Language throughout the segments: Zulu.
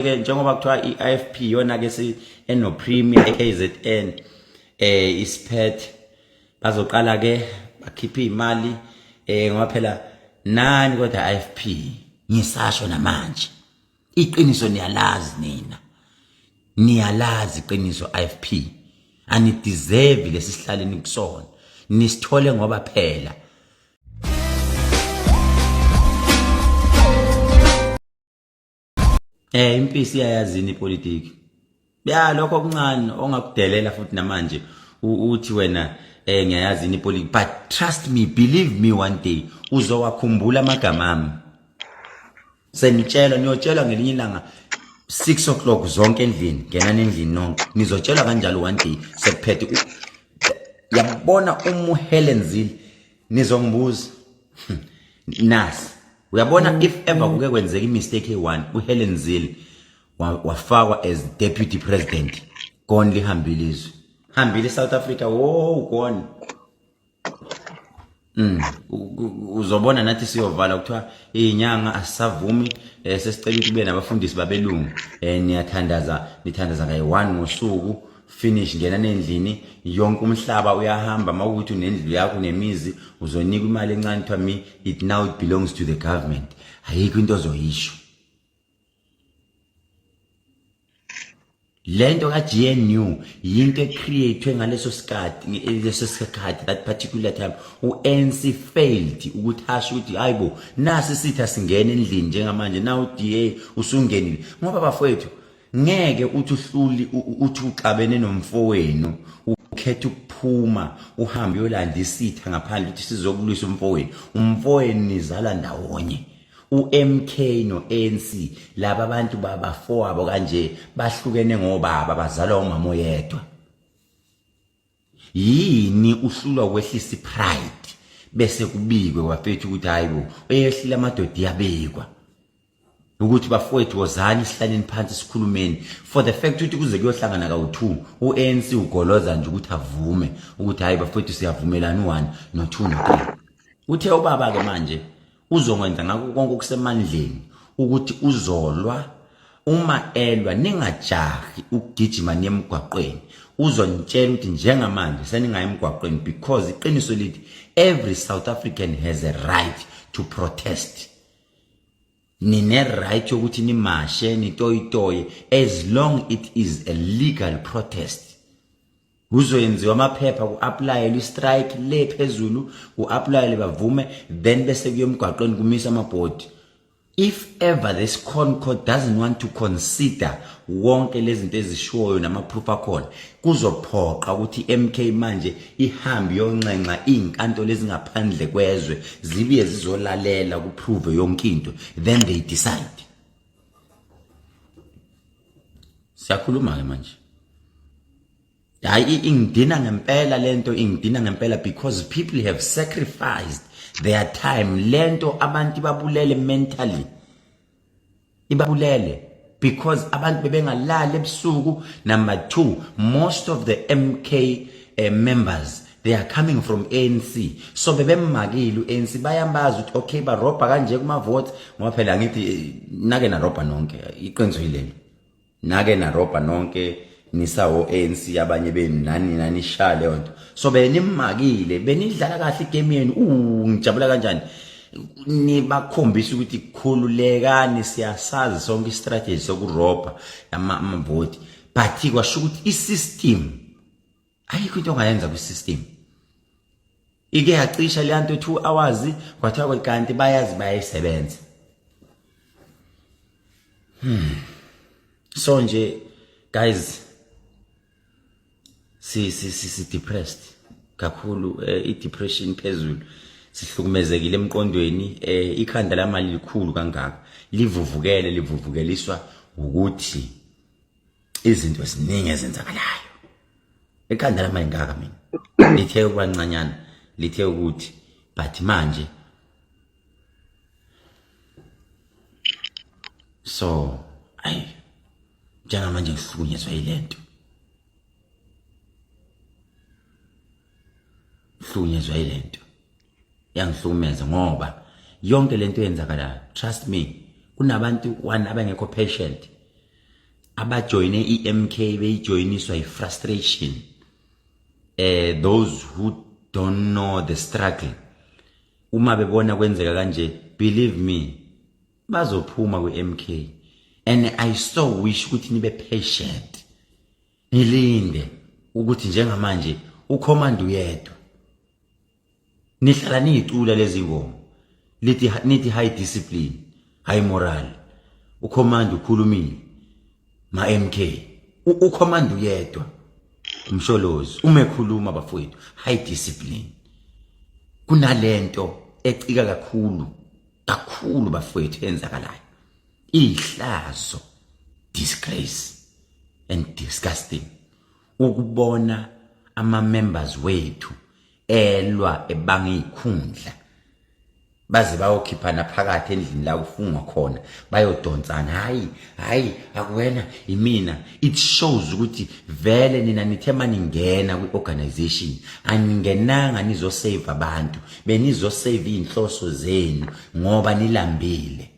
Ke njengoba kuthiwa i-IFP iyona ke si eno premier eKZN, isiphethe, bazoqala ke bakhiphe imali, ngoba phela nani kodwa IFP, ngisasho namanje, iqiniso niyalazi nina, niyalazi iqiniso. IFP ani-deserve lesi sihlaleni kusona, nisithole ngoba phela impisi iyayazini ipolitiki ya, lokho okuncane ongakudelela futhi namanje uthi wena ngiyayazi ini ipolitiki, but trust me, believe me, one day uzowakhumbula amagama ami. Senitshelwa, niyotshelwa ngelinye ilanga 6 o'clock zonke endlini, ngenani endlini nonke, nizotshelwa kanjalo one day sekuphethe. Yabona uma uHelen Zille, nizongibuza nasi, uyabona, if ever kuke kwenzeka i-mistake eyi-one, uHelen Zille wafakwa as deputy president, gone, lihambile izwe, hambile South Africa, wo, gone. Uzobona nathi siyovala, kuthiwa izinyanga asisavumi, sesicela ukuthi kube nabafundisi babelungu, niyathandaza, nithandaza kayi-1 ngosuku, finish, ngena nendlini yonke, umhlaba uyahamba. Mawukuthi unendlu yakho nemizi, uzonika imali encane, kuthiwa me it now it belongs to the government, ayikho into ozoyisho. Lento ka-GNU yinto e-create ngaleso sikhathi, leso sikhathi, that particular time u-ANC failed ukuthi asho ukuthi hayibo, nasi sitha singena endlini njengamanje, now uDA usungenile, ngoba bafowethu ngeke uthi uhluli, uthi uxabene nomfowenu, ukhetha ukuphuma uhambe uyolanda isitha ngaphandle uthi sizokulwisa umfowenu. Umfowenu nizalwa ndawonye. UMK noANC laba bantu babafowabo kanje, bahlukene ngobaba, bazalwa umama oyedwa. Yini uhlulwa ukwehlisa ipride bese kubikwe bafethu ukuthi hayibo, eyehlile amadoda, iyabikwa ukuthi bafowethu wozani sihlaleni phansi sikhulumeni? For the fact ukuthi kuze kuyohlangana kawu-2, u-ANC ugoloza nje ukuthi avume ukuthi hayi bafowethu, siyavumelana u-1 no-2 no-3. Uthe ubaba-ke manje uzokwenza ngakho konke okusemandleni ukuthi uzolwa. Uma elwa, ningajahi ukugijima niye emgwaqweni. Uzonitshela ukuthi njengamanje seningayi emgwaqweni, because iqiniso lithi every South African has a right to protest. Nine right yokuthi nimashe, nitoyitoye, as long it is a legal protest. Kuzoyenziwa amaphepha, ku-applyelwe i-strike le phezulu, ku-applyelwe bavume, then bese kuye emgwaqweni kumisa amabhodi. If ever this concord doesn't want to consider wonke lezi zinto ezishiwoyo nama-proof akhona, kuzophoqa ukuthi i-MK manje ihambe iyonxenxa iy'nkantolo ezingaphandle kwezwe, zibuye zizolalela, ku-prove yonke into, then they decide. Siyakhuluma-ke manje. Hayi, ingidina ngempela lento, ingidina ngempela, because people have sacrificed their time. Lento abantu babulele mentally, ibabulele, because abantu bebengalali ebusuku. Number 2, most of the MK members, they are coming from ANC, so bebemakile uANC, bayambazi ukuthi okay, barobha kanje kuma votes, ngoba phela ngithi nake narobha nonke, iqiniso yilelo, nake narobha nonke nisawo ANC, abanye benu nani nanishaya leyo nto, so benimakile, benidlala kahle igame yenu. Ngijabula kanjani nibakhombisa ukuthi khululekani, siyasazi sonke istrategy sokurobha amavoti, but kwasho ukuthi isystem, ayikho into ongayenza kwisystem. Ike yacisha le nto 2 hours, kwathiwa kanti bayazi bayayisebenza. So nje guys, si depressed kakhulu, i depression phezulu, sihlukumezekile emqondweni, ikhanda lamali likhulu kangaka, livuvukele, livuvukeliswa ukuthi izinto eziningi ezenzakalayo. Ikhanda lamali ngaka mina lithe ukubancanyana, lithe ukuthi, but manje so ayi, njengamanje ngihlukunyezwa yilento, hlukunyezwa yilento, yangihlukumeza, ngoba yonke lento eyenzakalayo, trust me, kunabantu one abangekho patient. Abajoyine iMK beyijoyiniswa ifrustration. Those who don't know the struggle, uma bebona kwenzeka kanje, believe me, bazophuma kwi-MK. And I so wish ukuthi nibe patient, nilinde ukuthi njengamanje ucommand uyedwa. Nihlala niyicula lezi ngoma, lithi nithi high discipline, high moral. Ucommand ukhulumile ma MK, ucommand uyedwa uMsholozi uma ekhuluma bafowethu, high discipline. Kunalento ecika kakhulu kakhulu bafowethu enzakalayo, ihlazo, disgrace and disgusting ukubona ama members wethu elwa ebanga izikhundla, baze bayokhiphana phakathi endlini la kufungwa khona, bayodonsana, hayi hayi, akuwena, imina. It shows ukuthi vele nina nithe maningena kwi-organization aningenanga nizosave abantu, benizosave iy'nhloso zenu ngoba nilambile.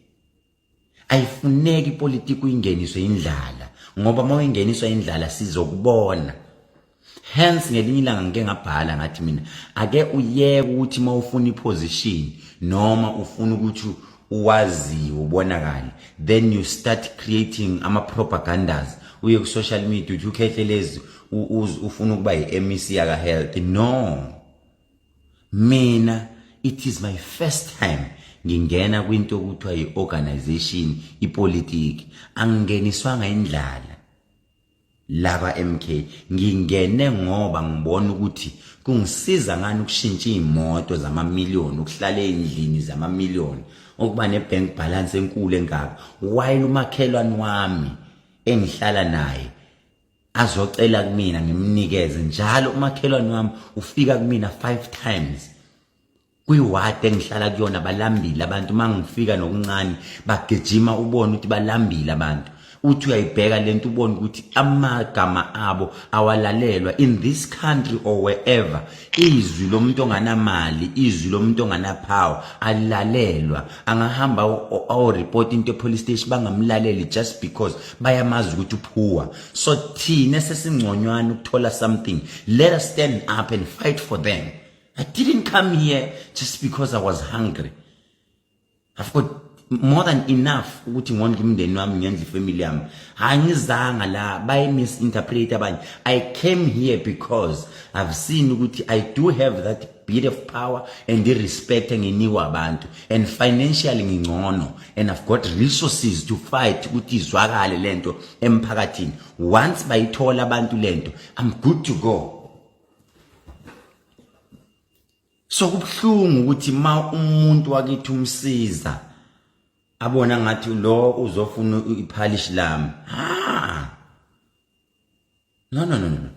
Ayifuneki ipolitiki uyingeniswe indlala, ngoba uma uyingeniswa indlala sizokubona. Hence ngelinye ilanga ngike ngabhala ngathi mina ake uyeke ukuthi uma ufuna iposition noma ufuna ukuthi uwaziwe ubonakale, then you start creating ama-propagandas, uye ku-social media uthi uKhehlelezi ufuna ukuba yi-MEC yaka-health. No, mina it is my first time ngingena kwinto okuthiwa yi-organization, ipolitiki. Angingeniswanga indlala laba MK, ngingene ngoba ngibona ukuthi kungisiza ngani ukushintsha iy'moto zamamiliyoni, ukuhlala ey'ndlini zamamiliyoni, ukuba ne-bank balance enkulu engaka, while umakhelwane wami engihlala naye azocela kumina ngimnikeze njalo. Umakhelwane wami ufika kumina 5 times kwiwadi engihlala kuyona, balambile abantu. Uma ngifika nokuncane bagijima, ubone ukuthi balambile abantu. Uthi uyayibheka lento, ubone ukuthi amagama abo awalalelwa in this country or wherever. Izwi lomuntu onganamali, izwi lomuntu onganapower alilalelwa. Angahamba ayoreport into epolice station, bangamlaleli just because bayamazi ukuthi upoor. So thina sesingconywana ukuthola something, let us stand up and fight for them. I didn't come here just because I was hungry. I've got more than enough ukuthi ngondle umndeni wami, ngendle ifamily yami. Angizanga la, bayi misinterpret abanye. I came here because I've seen ukuthi I do have that bit of power and the respect enginikwa abantu, and financially ngingcono, and I've got resources to fight ukuthi izwakale lento emphakathini. Once bayithola abantu lento, I'm good to go. So kubuhlungu ukuthi ma umuntu wakithi umsiza abona ngathi lo uzofuna iphalish lami. Ha, no, no, no, no.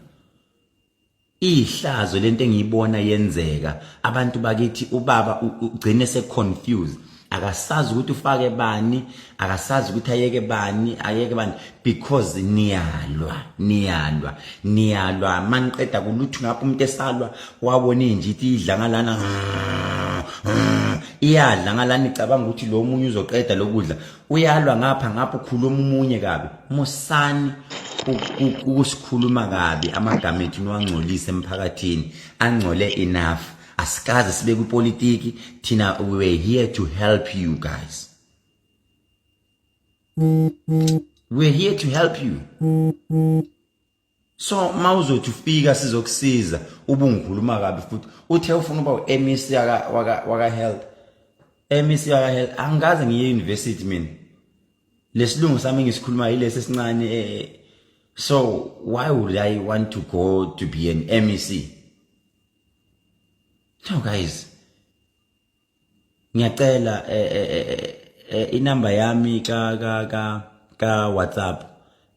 Ihlazo lento engiyibona yenzeka abantu bakithi. Ubaba ugcine se confused, akasazi ukuthi ufake bani, akasazi ukuthi ayeke bani, ayeke bani, because niyalwa, niyalwa, niyalwa. Maniqeda kulutho ngapha umuntu esalwa, wabona inje ithi idla ngalana, iyadla ngalana, icabanga ukuthi lo munye uzoqeda lokudla. Uyalwa ngapha ngapha, ukhuluma umunye kabi. Musani ukusikhuluma kabi, amagama ethu niwangcolise emphakathini, angcole enough. Asikaze sibe kwipolitiki thina. We were here to help you guys, we're here to help you. So mawuzothi ufika sizokusiza, ubungikhuluma kabi futhi uthe ufuna uba u-MEC waka health, MEC waka health. Angikaze ngiye university mina, lesilungu sami ngisikhuluma yilesi esincane. So why would I want to go to be an MEC? No guys, ngiyacela, inamba yami ka WhatsApp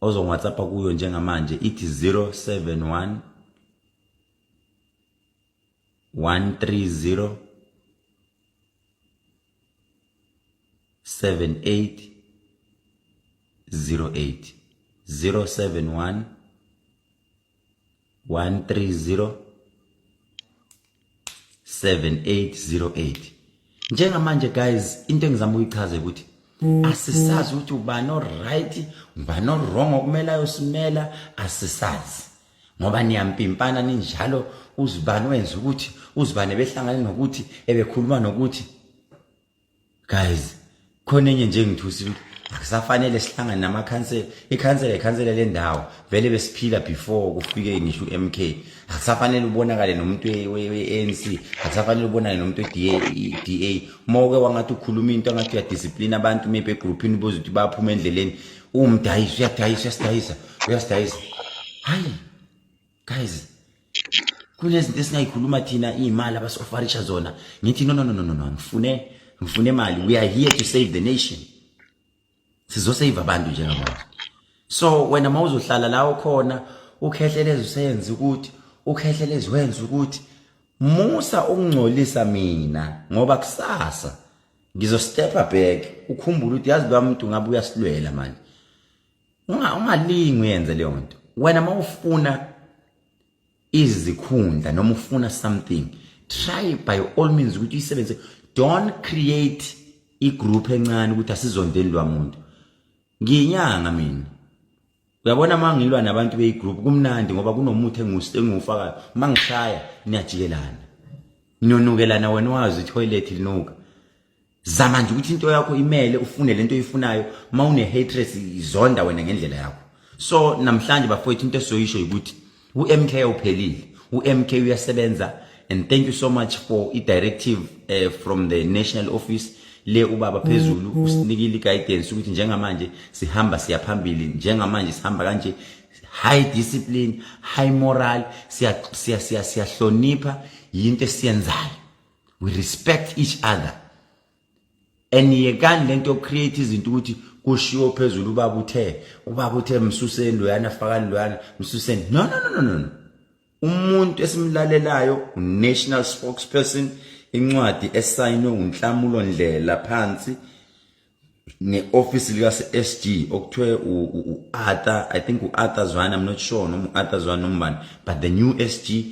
ozong WhatsApp kuyo njengamanje ithi 071 130 7808, 071 130 7808. Njengamanje guys, into engizama ukuyichaza ukuthi Asisazi ukuthi ubani o-right, ubani o-wrong okumele ayosimela, asisazi. Ngoba niyampimpana ninjalo, uzibani wenza ukuthi, uzibani behlangane nokuthi, ebekhuluma nokuthi. Guys, khona enye nje ngithusa ukuthi akusafanele sihlangane namakhansela. Ikhansela ikhansela lendawo, vele besiphila before kufike ngisho uMK. Akusafanele ubonakale nomuntu we-ANC, akusafanele ubonane nomuntu we-DA. Uma uke wangathi ukhuluma into angathi uyadiscipline abantu maybe egroupini, ubuze ukuthi baphuma endleleni, uwumdayisi, uyadayisa, uyasidayisa, uyasidayisa. Hayi guys, kunezinto esingayikhuluma thina, iy'mali abasi-offerisha zona. Ngithi no, no, no, no, no, no, ngifune imali. We are here to save the nation, sizosave abantu njengamanje. So wena mawuzohlala la ukhona, ukhehleleze usenze ukuthi ukhehleleze wenze ukuthi, musa ukungcolisa mina, ngoba kusasa ngizostepa back, ukhumbule ukuthi yazi lo muntu ngabe uyasilwela manje. Ungalingi uyenze leyo nto. Wena mawufuna izikhundla noma ufuna something, try by all means ukuthi uyisebenze. Don't create igroup encane ukuthi asizondeni lwamuntu. Ngiyinyanga mina, uyabona, uma ngilwa nabantu beyigroup kumnandi ngoba kunomuthi engiwufakayo, uma ngishaya niyajikelana, ninonukelana, wena wazi itoilet linuka. Zama nje ukuthi into yakho imele, ufune lento oyifunayo. Uma une hatred, izonda wena ngendlela yakho. So namhlanje bafowethu, into esizoyisho ukuthi uMK awuphelile, uMK uyasebenza. And thank you so much for i directive from the national office le, ubaba phezulu usinikile guidance ukuthi njengamanje sihamba siyaphambili, njengamanje sihamba kanje, high discipline, high moral, siya siya siya siyahlonipha, yinto esiyenzayo. We respect each other. And yekani lento create izinto ukuthi kushiwo phezulu, ubaba uthe, ubaba uthe msuseni loyana, fakani loyana, msuseni. No, no, no, no, no. Umuntu esimlalelayo national spokesperson, incwadi esayinwe uNhlamulo Ndlela phansi ne-office lika SG okuthiwe u-Arthur, I think u-Arthur Zwane, I'm not sure noma u-Arthur Zwane noma ubani, but the new SG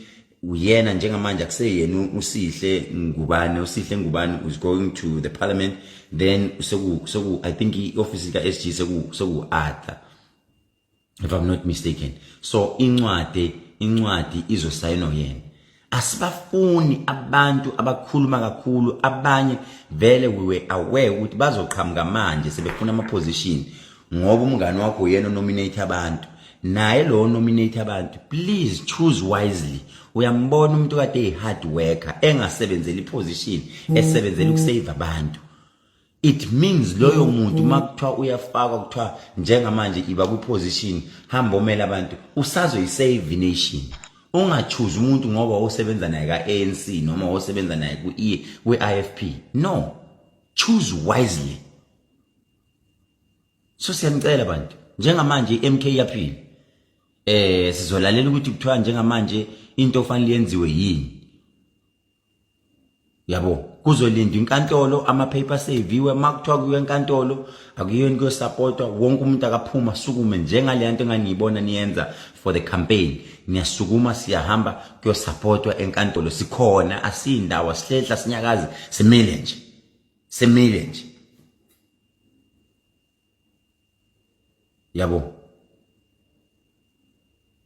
uyena njengamanje, akuseyena uSihle Ngubane. USihle Ngubane is going to the parliament, then seku I think i-office lika SG seku Arthur, if I'm not mistaken. So incwadi izosayinwa yena. Asibafuni abantu abakhuluma kakhulu. Abanye vele we were aware ukuthi bazoqhamuka manje sebefuna ama position, ngoba umngane wakho uyena nominate abantu, naye lo nominate abantu. Please choose wisely. Uyambona umuntu kade eyi hard worker, engasebenzeli position, esebenzela ukusave abantu. It means loyo muntu uma kuthiwa uyafakwa, kuthiwa njengamanje iba kwiposition, hamba omela abantu, usazoyisave nation. Ungachoose umuntu ngoba osebenza naye ka-ANC noma osebenza naye kwi-IFP. No, choose wisely. So siyanicela bantu, njengamanje i-MK iyaphila. Sizolalela ukuthi kuthiwa njengamanje into ofanele yenziwe yini, yabo. Kuzolindwa inkantolo, ama-paper seviwe. Uma kuthiwa kuyiwe enkantolo, akuyoni kuyosupportwa. Wonke umuntu akaphuma, sukume njengaleya nto engangiyibona niyenza for the campaign. Niyasukuma, siyahamba kuyosupportwa enkantolo. Sikhona, asiyindawo, sihlehla, sinyakazi, simile nje, simile nje, yabo,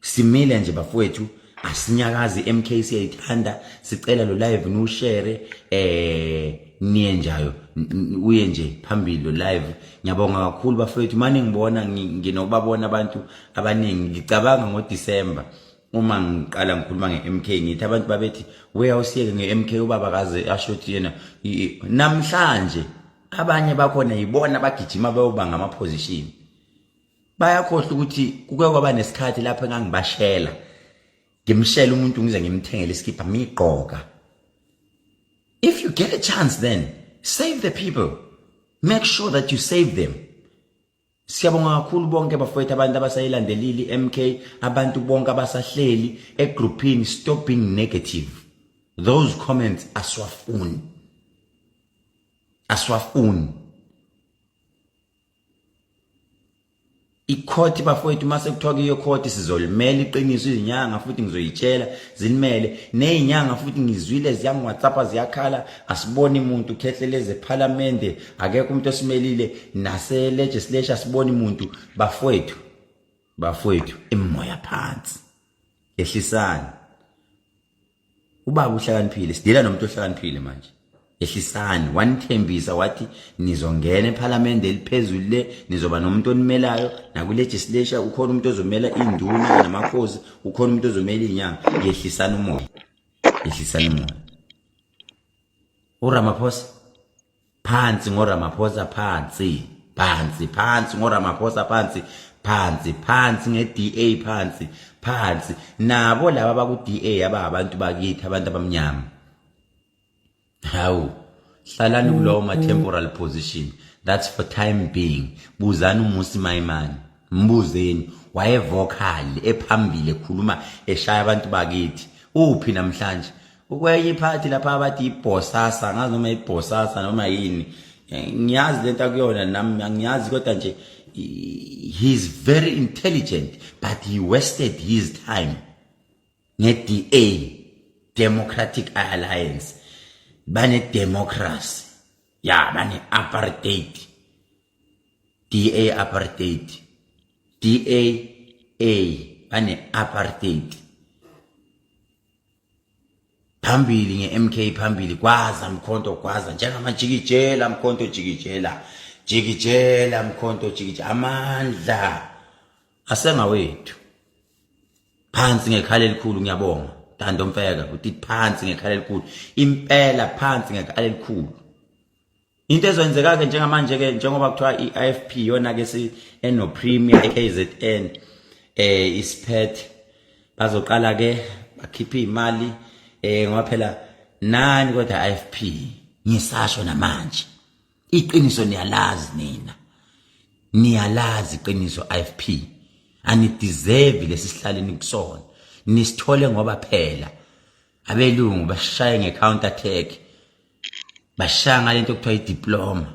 simile nje bafowethu, asinyakazi. MK siyayithanda. Sicela lo live niwushare, niye njayo, uye nje phambili lo live. Ngiyabonga kakhulu bafowethu. Manje ngibona nginokubabona abantu abaningi, ngicabanga ngoDecember uma ngiqala ngikhuluma nge-MK, ngithi abantu babethi we awusiyeke nge-MK, ubaba kaze asho ukuthi yena namhlanje abanye bakhona yibona bagijima bayoba ngama-position. Bayakhohlwa ukuthi kuke kwaba nesikhathi lapho engangibashela, ngimshela umuntu, ngize ngimthengele isikibha migqoka. If you get a chance, then save the people, make sure that you save them. Siyabonga kakhulu bonke bafowethu, abantu abasayilandelile i-MK, abantu bonke abasahleli egroupini. Stop being negative. Those comments asiwafuni, asiwafuni. Icourt bafowethu, mase kuthiwa kuyo court sizolimela iqiniso, izinyanga futhi ngizoyitshela zilimele nezinyanga futhi. Ngizwile ziyangi-WhatsApp, ziyakhala, asiboni umuntu khehleleze eParliament, akekho umuntu osimelile, nase legislature asiboni umuntu. Bafowethu, bafowethu, imoya phansi, ehlisani. Ubaba uhlakaniphile, sidila nomuntu ohlakaniphile manje. Ehlisani, wanithembisa wathi nizongena eParliament eliphezulu le, nizoba nomuntu onimelayo, naku-legislature ukhona umuntu ozomela induna namakhosi, ukhona umuntu ozomela izinyanga. Yehlisani umoya, yehlisani umoya. URamaphosa phansi ngoRamaphosa, phansi phansi phansi ngoRamaphosa, phansi phansi phansi nge-DA, phansi phansi nabo laba baku-DA ababantu bakithi, abantu abamnyama. Hawu, hlalani kulowo ma-temporal position, that's for time being. Buzani uMmusi Maimane, mbuzeni, waye-vocal ephambili, ekhuluma, eshaya abantu bakithi. Uphi namhlanje? Ukwenye iphathi lapha abathi ibhosasa, ngazi noma ibhosasa noma yini. Ngiyazi lento akuyona nami angiyazi, kodwa nje he's very intelligent, but he wasted his time nge-DA, Democratic Alliance. Bane democracy ya, bane apartheid, DA apartheid, DA A, bane apartheid. Phambili nge-MK, phambili, gwaza Mkhonto, gwaza njengamajikijela Mkhonto, jikijela, jikijela Mkhonto, jikijela, amandla asengawethu. Phansi ngekhala elikhulu. Ngiyabonga Ntando Mfeka, uthi phansi ngekhala elikhulu, impela phansi ngekhala elikhulu. Into ezoyenzeka ke njengamanje ke, njengoba kuthiwa i-IFP yona ke si eno Premier KZN isiphethe, bazoqala ke bakhipha imali ngoba phela nani kodwa IFP, ngisasho namanje, iqiniso niyalazi nina, niyalazi iqiniso. IFP ani-deserve lesi sihlaleni kusona, nisithole ngoba phela abelungu bashaye nge-counter attack, bashaya ngalento okuthiwa i-diploma.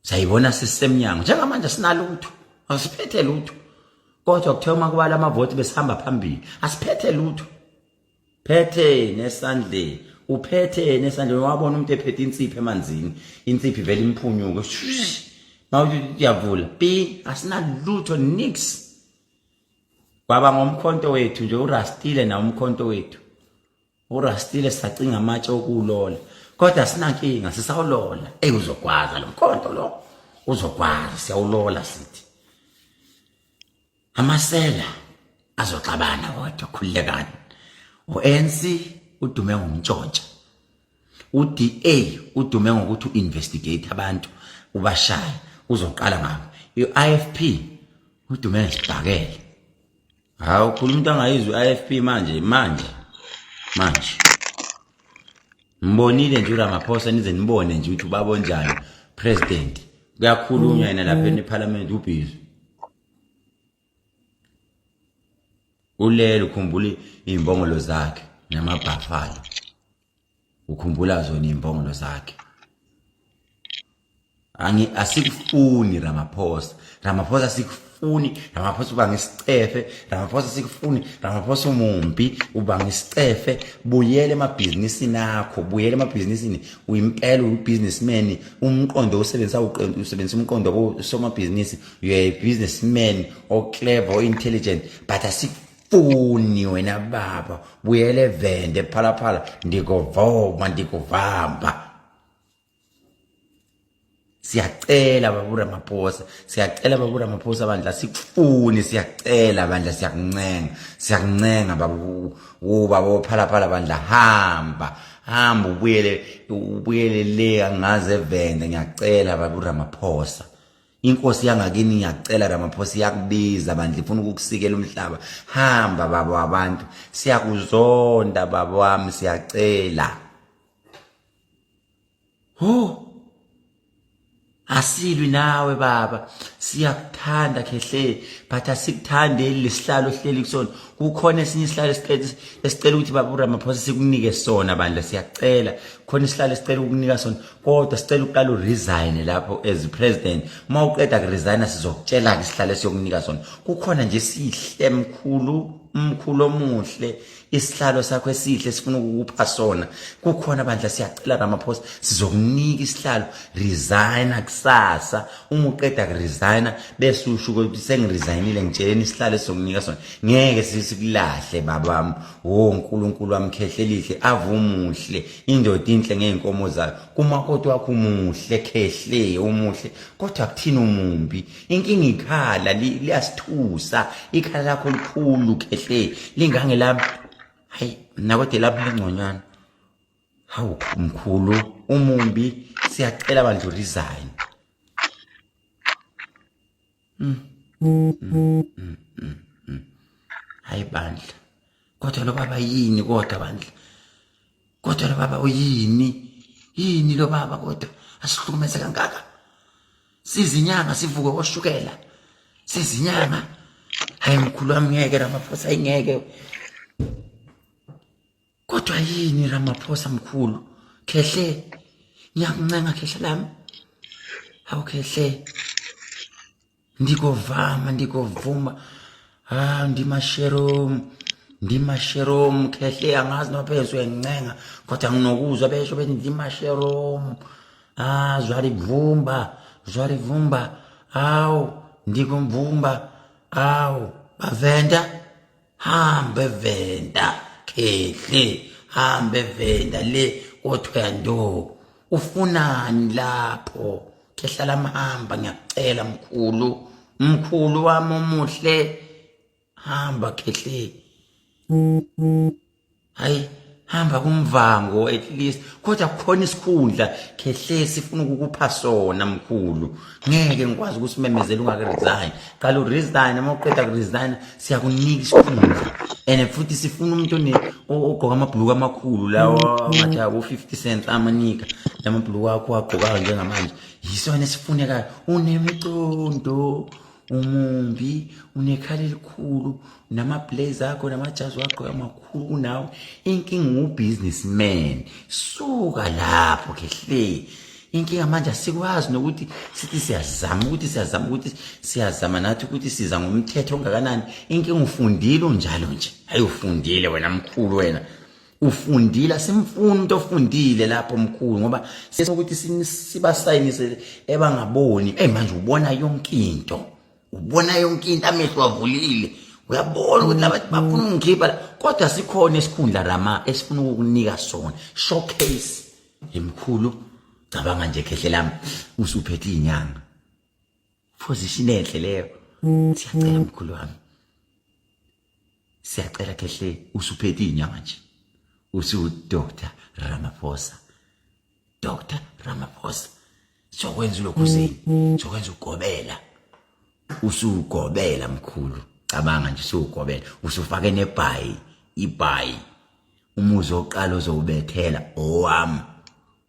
Sayibona sisemnyango, njengamanje sinalutho, asiphethe lutho, kodwa kuthiwa uma kubala amavoti besihamba phambili. Asiphethe lutho, phethe nesandleni, uphethe nesandleni. Wabona umuntu ephethe insipho emanzini, insipho ivele imphunyuke mawuthi uyavula pi. Asinalutho, nix. Kwaba ngomkhonto wethu nje, urastile na umkhonto wethu urastile, sacinga amatshe okulola, kodwa sinankinga, sisawulola. Ey, uzogwaza lo mkhonto lo, uzogwaza, siyawulola. Sithi amasela azoxabana kodwa khululekani. U-ANC udume ngomntshontsha, u-DA udume ngokuthi u-investigate abantu, ubashaya, uzoqala ngabo. I-IFP udume ngesibhakela. Hawu, khuluma umuntu angayizwa i-IFP manje manje manje. Mbonile nje uRamaphosa, nize nibone nje ukuthi ubaba onjani president. Kuyakhulunywa yena lapha eParliament, ubhizi ulele, ukhumbula izimbongolo zakhe namabhafala, ukhumbula zona izimbongolo zakhe. Angi asikufuni Ramaphosa, Ramaphosa sikufuni, Ramaphosa uba ngisicefe, Ramaphosa sikufuni, Ramaphosa umumbi, uba ngisicefe. Buyele emabhizinisini akho, buyele emabhizinisini. Uyimpela uyi-businessman, umqondo usebenzisa, usebenzisa umqondo wosomabhizinisi. You are a businessman o-clever, o-intelligent, but asikufuni wena baba. Buyele evende, phalaphala, ndikovoma, ndikovamba. Siyacela baba Ramaphosa, siyacela baba Ramaphosa bandla, sikufuni, siyacela bandla, siyakuncenga, siyakuncenga baba, ubaba ophalaphala bandla. Hamba, hamba, ubuyele, ubuyele le angaze evende. Ngiyacela baba Ramaphosa, inkosi yangakini, ngiyacela Ramaphosa, iyakubiza bandla, ifuna ukukusikela umhlaba. Hamba baba wabantu, siyakuzonda baba wami, siyacela. Ho, Asilwi nawe baba, siyakuthanda khehle, but asikuthandeli lesihlalo ohleli kusona. Kukhona esinye isihlalo esicela ukuthi baba uRamaphosa sikunike sona bandla, siyacela. Khona isihlalo esicela ukukunika sona, kodwa sicela uqale uresign lapho as president. Uma uqeda kuresigna sizokutshela ke isihlalo esiyokunika sona. Kukhona nje sihle mkhulu, umkhulu omuhle, isihlalo sakho esihle sifuna ukukupha sona. Kukhona bandla, siyacela Ramaphosa, sizokunika isihlalo, resigna kusasa. Uma uqeda kuresigna bese usho ukuthi sengiresignile, ngitsheleni isihlalo esizokunika sona. Ngeke sikulahle babami. Wo uNkulunkulu wami, khehle lihle, avumuhle, indoda inhle ngey'nkomo zayo. Kumakoti wakho umuhle khehle, umuhle, kodwa kuthina umumbi. Inkinga ikhala liyasithusa, ikhala lakho likhulu khehle, lingange lami. Hayi mina kodwa elami lingconywana. Hawu mkhulu umumbi, siyacela bandla resign. Hayi bandla, kodwa lo baba yini kodwa bandla, kodwa lo baba uyini yini lo baba, kodwa asihlukumeze kangaka. Sizinyanga sivuke oshukela, sizinyanga. Hayi mkhulu wami, ngeke Ramaphosa, ayingeke. Kodwa yini Ramaphosa mkhulu, khehle, ngiyakuncenga khehle lami. Hawu khehle, ndikovama ndikovuma. Ah, ndimasherom, ndimasherom khehle, angazi noma phezulu uyangincenga, kodwa nginokuzwa besho bethi ndimasherom. Ah, zwarivumba, zwarivumba. Awu, ndikumvumba. Awu, bavenda. Hambe venda khehle, hambe venda le koThoyandou. Ufunani lapho? Khehla lamhamba, ngiyakucela mkhulu, mkhulu wami omuhle, hamba khehle. Hayi hamba kumvango at least, kodwa kukhona isikhundla khehle sifuna ukukupha sona mkhulu. Ngeke ngikwazi ukusimemezela ungake-resign. Qala uresign, uma uqeda kuresign siyakunika isikhundla. And futhi sifuna umuntu ogqoka amabhuluku amakhulu lawa ngathi abo-50 cents amanika, lamabhuluku akho agqokayo njengamanje, yisona esifunekayo. Unemicondo umumbi, unekhala elikhulu, namablazer akho namajazi wagqoka amakhulu kunawe. Inkinga ubusinessman, suka lapho khehle. Inkinga manje asikwazi nokuthi sithi siyazama ukuthi siyazama ukuthi siyazama nathi ukuthi siza ngomthetho ongakanani. Inkinga ufundile unjalo nje. Hayi ufundile wena mkhulu, wena ufundile, asimfuni umuntu ofundile lapho mkhulu, ngoba ukuthi sibasayinise ebangaboni. Hey manje ubona yonke into, ubona yonke into, amehlo avulile, uyabona ukuthi laba bafuna ungikhipha, kodwa sikhona isikhundla Rama esifuna ukukunika sona, showcase emkhulu. Cabanga nje khehle lami, usuphethe inyanga, position enhle leyo. Siyacela mkhulu wami, siyacela khehle, usuphethe inyanga nje, usu Dr Ramaphosa, Dr Ramaphosa. Sokwenza lokhu zini, sokwenza ugobela, usugobela mkhulu. Cabanga nje usugobela, usufake nebhayi, ibhayi umuzi oqala ozowubethela owami,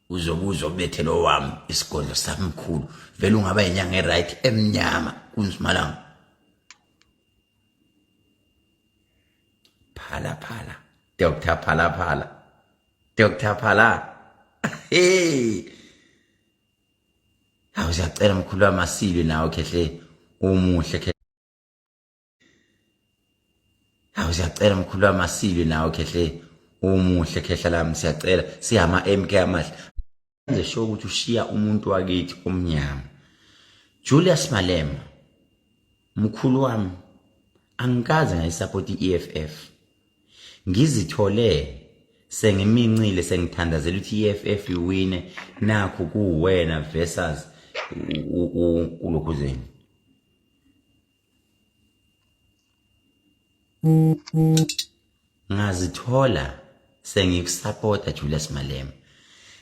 uzobuza obethela owami isigodlo sami mkhulu. Vele ungaba inyanga eright emnyama kunzimalanga. Phala phala Dr Phala Phala, Dr Phala. Hey, hawu siyacela mkhulu wami, asilwe nawe khehle umuhle khehle. Hawu siyacela mkhulu wami, asilwe nawe khehle umuhle khehla lami, siyacela siyama MK amahle. Enze sure ukuthi ushiya umuntu wakithi omnyama. Julius Malema mkhulu wami, angikaze ngayisupport i-EFF. Ngizithole sengimincile, sengithandazela ukuthi i-EFF iwine, nakhu kuwena versus ulokhuzeni. Ngazithola sengikusupporta Julius Malema.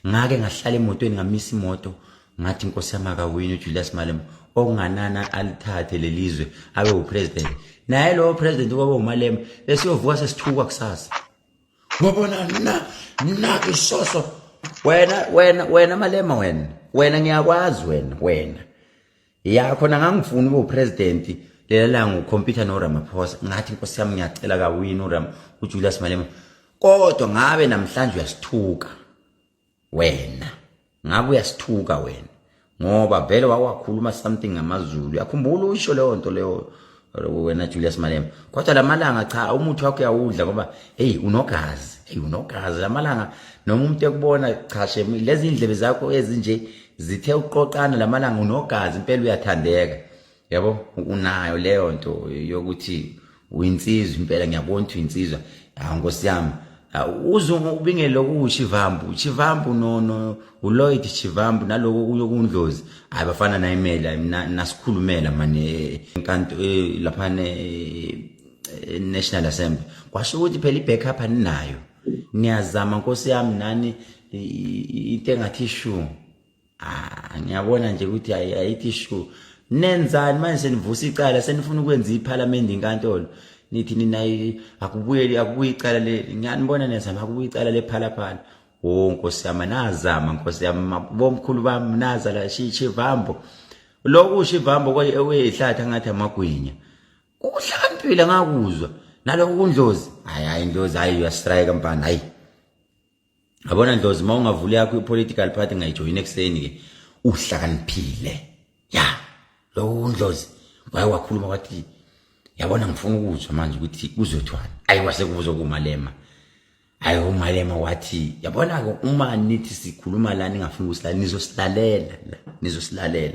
Ngake ngahlala emotweni, ngamisa imoto, ngathi inkosi yami akawini uJulius Malema, okunganana alithathe lelizwe abe upresident. Naye lowo president kwaba uMalema, besiyovuka sesithukwa kusasa. Wabona na na isoso wena wena wena Malema wena. Wena ngiyakwazi wena, wena ya khona ngangifuna ube upresident lela langa ucompete no Ramaphosa. Ngathi, "Nkosi yami, ngiyacela kawini uRam uJulius Malema." Kodwa ngabe namhlanje uyasithuka wena, ngabe uyasithuka wena, ngoba vele wawakhuluma something ngamaZulu. Uyakhumbula usho leyo nto leyo wena Julius Malema? Kodwa lamalanga cha, umuthi wakho uyawudla ngoba hey, unogazi, hey, unogazi lamalanga. Noma umuntu ekubona, cha shem, lezi indlebe zakho ezinje zithe uqoqana lamalanga, unogazi impela, uyathandeka, yabo. Unayo leyo nto yokuthi uyinsizwa impela, ngiyabona ukuthi uyinsizwa. Hawu nkosi yami, uze ubingele lokhu uShivambu, Shivambu no uLloyd Shivambu naloko kuyo kuNdlozi. Hayi bafana, nayimela nasikhulumela mane enkanto lapha ne National Assembly. Kwasho ukuthi phela i-backup aninayo, niyazama nkosi yami nani into engathi shu. Ah, ngiyabona nje ukuthi ayithi shu. Nenzani manje? Senivusa icala, senifuna ukwenza iParliament inkantolo. Nithi nina akubuyeli, akubuye icala le. Ngiyanibona niyazama, akubuye icala lePhalaphala. Oh nkosi yami, nazama nkosi yami, bomkhulu bami, naza la Shivambo. Lokhu Shivambo kweyihlathi ngathi amagwinya. Ukuhlakaniphile ngakuzwa. Nalokhu kuNdlozi. Hayi hayi Ndlozi, hayi, uyastrike mfana, hayi. Yabona Ndlozi, uma ungavula yakho i-political party ngayijoyina ekuseni ke. Uhlakaniphile ya lo Ndlozi, waye wakhuluma wathi, "Yabona, ngifuna ukuzwa manje ukuthi kuzothiwani." Ayi, wase kubuza kuMalema. Hayi, uMalema wathi, "Yabona ke, uma nithi sikhuluma la ningafuni ukusilalela, nizosilalela la, nizosilalela."